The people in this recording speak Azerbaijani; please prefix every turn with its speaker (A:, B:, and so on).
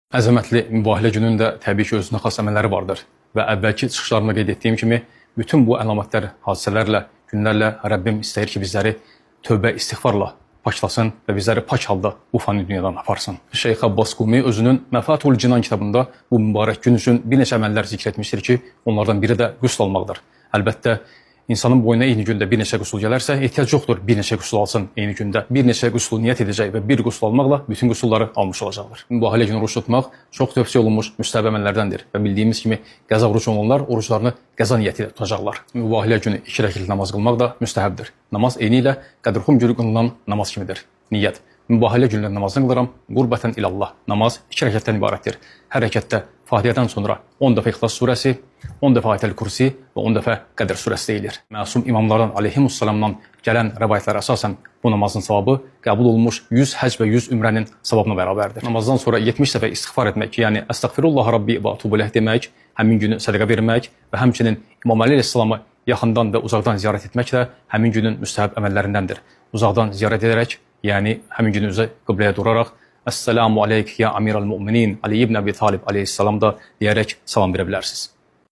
A: Əzəmətli mübahilə gününün də təbii ki, özünə xas əməlləri vardır. Və əvvəlki çıxışlarımda qeyd etdiyim kimi, bütün bu əlamətlər, hadisələrlə, günlərlə Rəbbim istəyir ki, bizləri tövbə istiğfarla paklasın və bizləri pak halda bu fani dünyadan aparsın. Şeyx Abbas Qumi özünün Məfatul Cinan kitabında bu mübarək gün üçün bir neçə əməllər zikr etmişdir ki, onlardan biri də qüsl almaqdır. Əlbəttə, insanın boynuna eyni gündə bir neçə qüsl gələrsə, ehtiyac yoxdur bir neçə qüsl alsın eyni gündə. Bir neçə qüsl niyyət edəcək və bir qüsl almaqla bütün qüsulları almış olacaqdır. Mübahilə günü oruç tutmaq çox tövsiyə olunmuş müstəhəb əməllərdəndir və bildiyimiz kimi qəza orucu olanlar oruclarını qəza niyyəti ilə tutacaqlar. Mübahilə günü iki rəkətli namaz qılmaq da müstəhəbdir. Namaz eyni ilə Qədrxum günü qılınan namaz kimidir. Niyyət. Mübahilə günündə namazını qılıram, qurbətən ilallah. Namaz iki rəkətdən ibarətdir. Hər rəkətdə Fatihədən sonra 10 dəfə İxlas surəsi, 10 dəfə Ayətəl Kürsi və 10 dəfə Qədr surəsi deyilir. Məsum imamlardan aleyhimussalamdan gələn rəvayətlərə əsasən bu namazın savabı qəbul olunmuş 100 həcc və 100 ümrənin savabına bərabərdir. Namazdan sonra 70 dəfə istiğfar etmək, yəni Əstəğfirullah Rabbi və atubu ileyh demək, həmin günü sədaqə vermək və həmçinin İmam Əli əleyhissalamı yaxından və uzaqdan ziyarət etmək də həmin günün müstəhəb əməllərindəndir. Uzaqdan ziyarət edərək, yəni həmin günü üzə qibləyə duraraq Əssalamu aleyk ya amiral müminin Ali ibn Əbi Talib aleyhissalam da deyərək salam verə bilərsiniz.